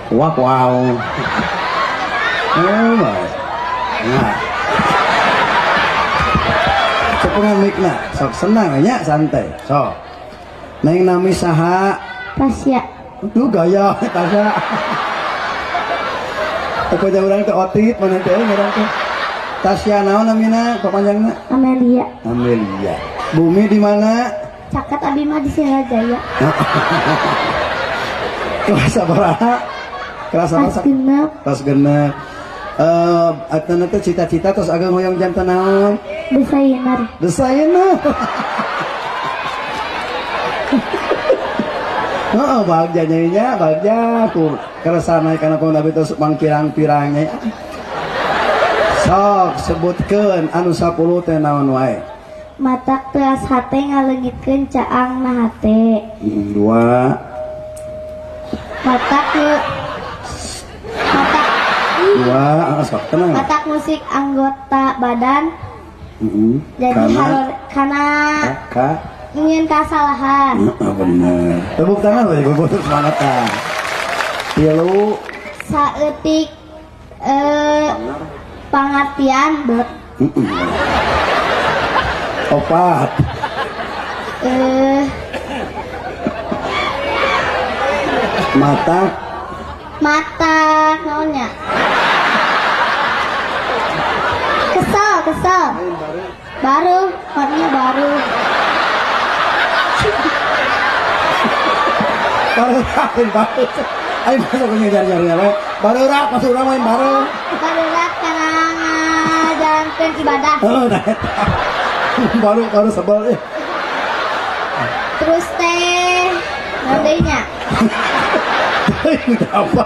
Wah, wow. Oh, nah. Cepengan mikna, sok senang nya santai. Sok. Neng nami saha? Tasya. Tuh gaya Tasya. Pokoknya urang teh otit mana teh urang teh. Tasya naon namina papanjangna? Amelia. Amelia. Bumi di mana? Caket abi mah di Sirajaya. Kelas sabaraha? Kelas Kelas sabaraha? 6. Kelas 6. Atana teh cita-cita terus agak hoyong jantan naon? Desainer. Desainer. Heeh, bagja nyanyinya, bagja ku keresana kana pun abi terus mangpirang-pirangnya. Sok sebutkeun anu 10 teh naon wae. Matak teas hate ngaleungitkeun caang na hate. Dua. Matak matak Dua, sok tenang. Matak musik anggota badan. Jadi harus karena ka ingin kesalahan. Heeh, bener. Tepuk tangan we, gue semangat ah. Tilu. Saeutik pangartian bet. Opat. Mata. Mata naonnya? Kesel, kesel. Baru, maknya baru. Baru rakin baru. Ayo masuk ke nyari-nyari ya, baru rak masuk orang main baru. Baru rak karena ngajalankeun ibadah. Oh, nah, baru baru sebel. Terus teh naon deui nya? Apa?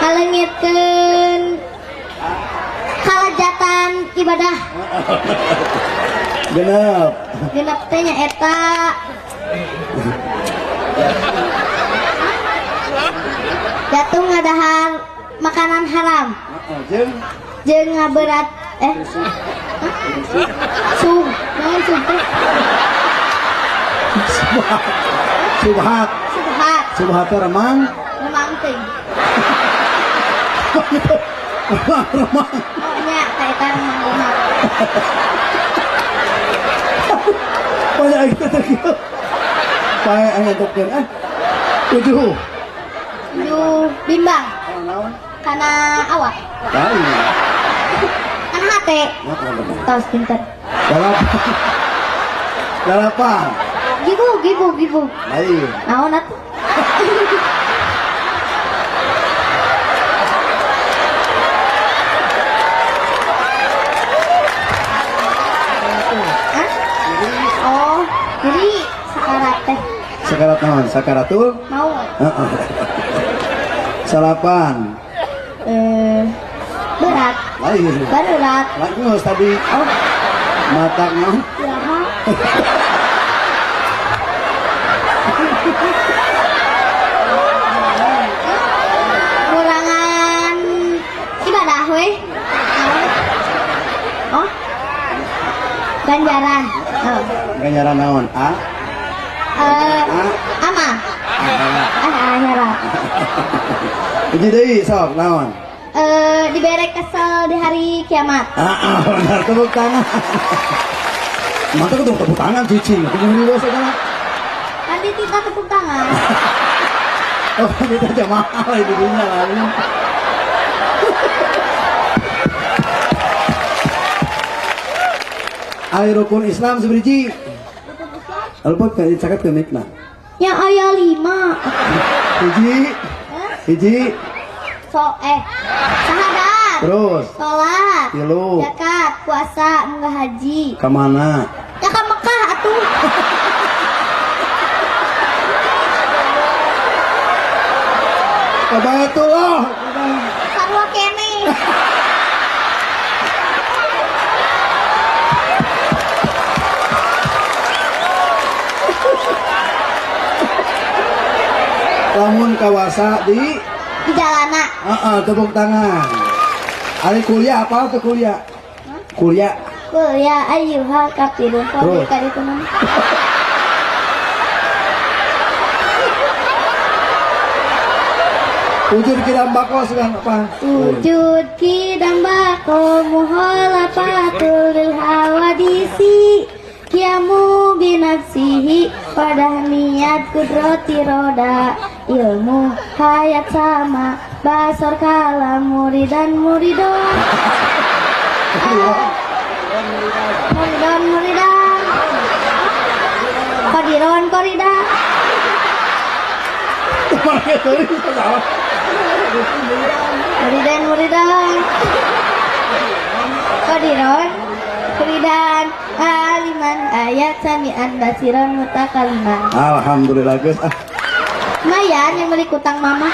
Ngaleungitkeun kalajatan ibadah. 6. 6 teh nya eta. Jatuh ngadahar makanan haram. Jeung jeung ngaberat sub naon sub teh? Subhat. Subhat. Subhat teh remang. Remang teh. Remang, remang. Oh nya ta eta remang remang. Banyak kita teh kieu. Pae ngantukkeun ah. 7. 7 bimbang. Kana awak. Lain. Kana hate. Tos pinter. 8. 8. Gibu, gibu, gibu. Lain. Naon atuh? Hah? Oh, jadi sakarat teh. Sakarat naon? Sakaratul? Mau. Heeh. 8. Berat. Lain. Berat. Lain geus tadi. Oh. Mata naon? Iraha. Kurangan ibadah we. Oh. Ganjaran. Oh. Ganjaran naon? A? A? Ama. Ah, akhirat. Hiji deui sok naon? Dibere kesel di hari kiamat. Ah, benar, tepuk tangan. Mantap tuh tepuk tangan cicing. Kudu dosa kan. Nanti kita tepuk tangan. Oh, kita jamaah lah di dunia lain. Ari rukun Islam seberiji. Rukun Islam? Alpot kan dicatat ke mikna. Yang aya 5. Hiji. Hah? Hiji. So, syahadat. Terus. Sholat. 3. Zakat, puasa, munggah haji. Ke mana? Ya ke Mekah atuh. Ke Baitullah. Sarua keneh. Lamun kawasa di di jalana. Heeh, tepuk tangan. Ari kuliah apa tuh kuliah? Hah? Kuliah. Kuliah ayyuhal kafirun. Kok Terus. tadi itu nama? Wujud kidam bako sugan apa? Wujud kidam bako muhalafatul lil hawadisi kiamu binafsihi pada niat kudrati roda ilmu hayat sama basor kalam muridan muridon muridon muridan kodiron korida muridan muridan kodiron koridan aliman ayat samian basiron mutakaliman. Alhamdulillah guys. Ah. Lumayan yang beli kutang mama.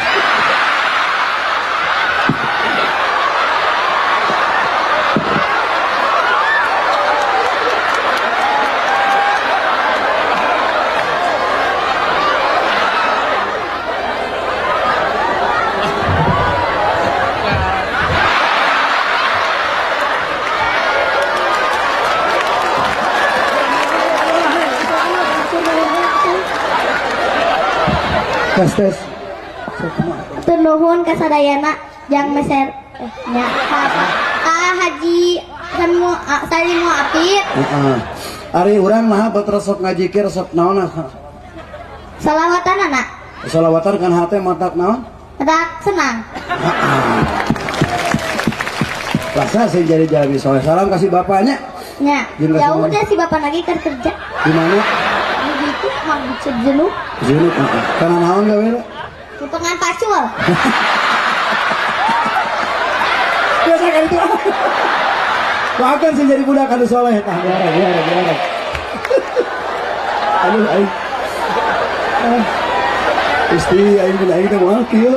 Tes tes. Nuhun kasadayana jang meser nya ka Haji Salimu Salimu Apit. Heeh. Ari urang mah batur sok ngajikir sok naon Salawatan anak. Salawatan kan hate matak naon? Matak senang. Heeh. Rasa sih jadi jalmi soleh. Salam kasih bapaknya. Nya. Ya udah si bapak lagi kerja. Di mana? Begitu mang jenuh. Jenuh, heeh. Kana naon gawe? Potongan pacul. Biasa kan itu. Bahkan sih jadi budak anu soleh tah biara biara biara. Aduh aing. Gusti aing pun aing teh moal kieu.